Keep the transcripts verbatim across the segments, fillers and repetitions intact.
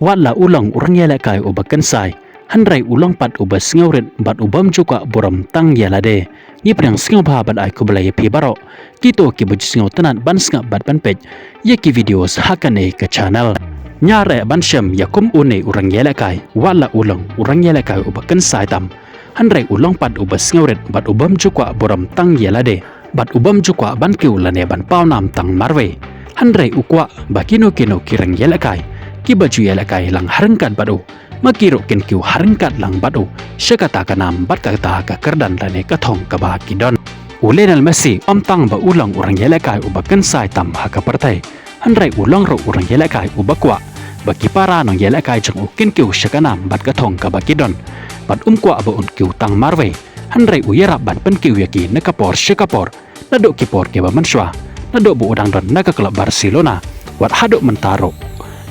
Wat la u long u rang ïalehkai uba kynsai, hynrei u long pat uba sngewrit bad u bym ju kwah burom tang ïa lade. Ngi pdiang sngewbha bad ai khublei ïa phi baroh kito kiba ju sngewtynnat ban sngap bad ban peit ïa ki videos ha kane ka channel. Ñiar eh ban shem ïa kum une u rang ïalehkai, wat la u long u rang ïalehkai uba kynsai tam, hynrei u long pat uba sngewrit bad u bym ju kwah burom tang ïa lade, bad u bym ju kwah ban kiew lane ban pawnam tang marwei. Hynrei u kwah ba kino kino ki rang ïalehkai kiba ju ïalehkai lang ha ryngkat bad u, ma ki ruh kin kiew ha ryngkat lang bad u sha kata ka nam bad kata ka kyrdan lane ka thong kaba ki don. U Lionel Messi ym tang ba u long u rang ïalehkai uba kynsai tam ha ka pyrthei, hynrei u long ruh u rang ïalehkai uba kwah ba ki para nong ïalehkai jong u kin kiew sha ka nam bad ka thong kaba ki don, bad um kwah ba un kiew tang marwei, hynrei u ïarap ban pynkiew ïa ki na ka por sha ka por, naduh ki por kiba mynshuwa, naduh ba u dang don na ka klub Barcelona, wat haduh mynta ruh.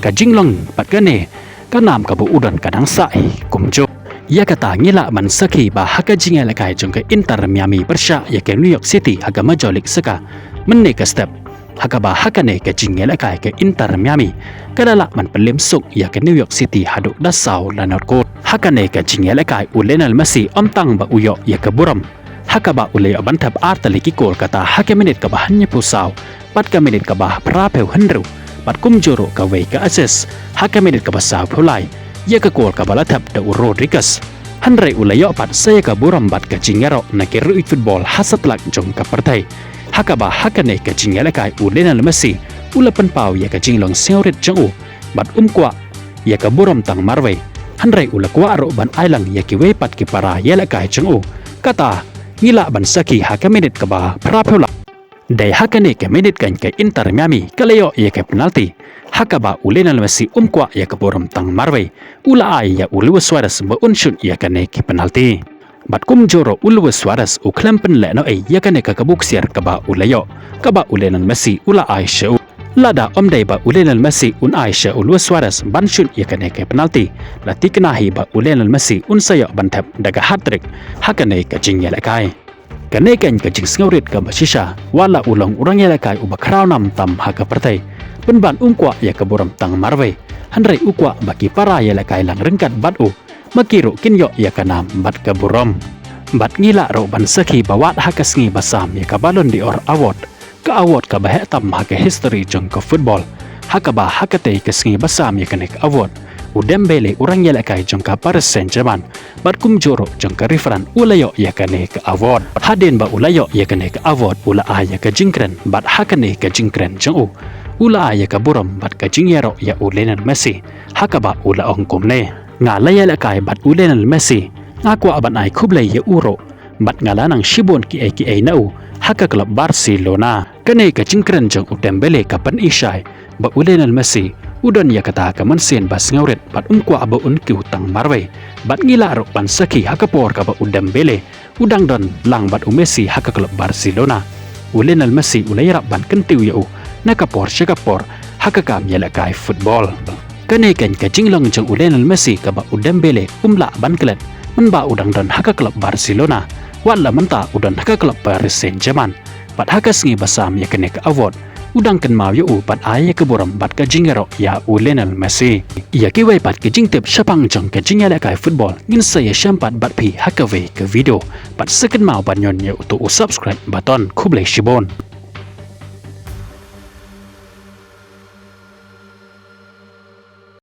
Ka jinglong bad kane ka nam kaba u don ka dang sah hi kumjuh. Ïa kata ngi lah ban sakhi ba ha ka jingïalehkai jong ka Inter Miami pyrshah ïa ka New York City ha ka Major League Soccer, mynne ka step, ha kaba ha kane ka jingïalehkai ka Inter Miami ka la lah ban pynlem suk ïa ka New York City haduh da saw la nod kol. Ha kane ka jingïalehkai u Lionel Messi ym tang ba u ïoh ïa ka burom ha kaba u la ïoh ban thep ar tylli ki kol, kata ha ka minit kaba hynñiewphew saw bad ka minit kaba phraphew hynriew, bad kumjuh ruh kawei ka assist ha ka minit kaba sawphew lai ïa ka kol kaba la thep da u Rodriguez. Hynrei u la ïoh pat sa ïa ka burom bad ka jingïaroh na ki riew football ha satlak jong ka pyrthei, ha kaba ha kane ka jingïalehkai u Lionel Messi u la pynpaw ïa ka jinglong sngewrit jong u, bad um kwah ïa ka burom tang marwei, hynrei u la kwah ruh ban ai lang ïa kiwei pat ki para ïalehkai jong u. Kata ngi lah ban sakhi ha ka minit kaba phraphew lai. Dei ha kane ka minit kan ka Inter Miami ka la ïoh ïa ka penalty, ha kaba u Lionel Messi um kwah ïa ka burom tang marwei, u la ai ïa u Luis Suarez ba un shoot ïa kane ka penalty. Bad kumjuh ruh u Luis Suarez u khlem pynleh noh ei ïa kane ka kabu ksiar kaba u la ïoh, kaba u Lionel Messi u la ai sha u. Lada ym dei ba u Lionel Messi un ai sha u Luis Suarez ban shoot ïa kane ka penalty, la thikna hi ba u Lionel Messi un sa ïoh ban thep da ka hat-trick ha kane ka jingïalehkai. Kane kan ka jingsngewrit kaba shisha, wat la u long u rang ïalehkai uba khraw nam tam ha ka pyrthei, pynban um kwah ïa ka burom tang marwei, hynrei u kwah ba ki para ïalehkai lang ryngkat bad u, ma ki ruh kin ïoh ïa ka nam bad ka burom. Bad ngi lah ruh ban sakhi ba wat ha ka sngi ba sam ïa ka Ballon d'Or Award, ka award kaba heh tam ha ka history jong ka football, ha kaba ha katei ka sngi ba sam ïa kane ka award, u Dembele u rang ïalehkai jong ka Paris Saint-Germain bad kumjuh ruh jong ka referee u la ïoh ïa kane ka award. Hadien ba u la ïoh ïa kane ka award u la ai ïa ka jingkren, bad ha kane ka jingkren jong u, u la ai ïa ka burom bad ka jingïaroh ïa u Lionel Messi, ha kaba u la ong kumne: Nga la ïalehkai bad u Lionel Messi, nga kwah ban ai khublei ïa u ruh, bad nga la nang shibun kiei kiei na u ha ka klub Barcelona. Kane ka jingkren jong u Dembele ka pyni shai ba u Lionel Messi u don ïa kata ka mynsiem ba sngewrit bad um kwah ba un kiew tang marwei. Bad ngi lah ruh ban sakhi ha ka por kaba u Dembele u dang don lang bad u Messi ha ka klub Barcelona, u Lionel Messi u la ïarap ban kyntiew ïa u na ka por sha ka por ha ka kam ïalehkai football. Kane kan ka jinglong jong u Lionel Messi kaba u Dembele um lah ban klet mynba u dang don ha ka klub Barcelona, wat la mynta u don ha ka klub Paris Saint-Germain. Bad ha ka sngi ba sam ïa kane ka award, u dang kynmaw ïa u bad ai ïa ka burom bad ka jingïaroh ïa u Lionel Messi. Ïa kiwei pat ki jingtip shaphang jong ka jingïalehkai football ngin sa ïashem pat bad phi ha kawei ka video. Bad sa kynmaw ban ñion ïa uto u subscribe button. Khublei shibun.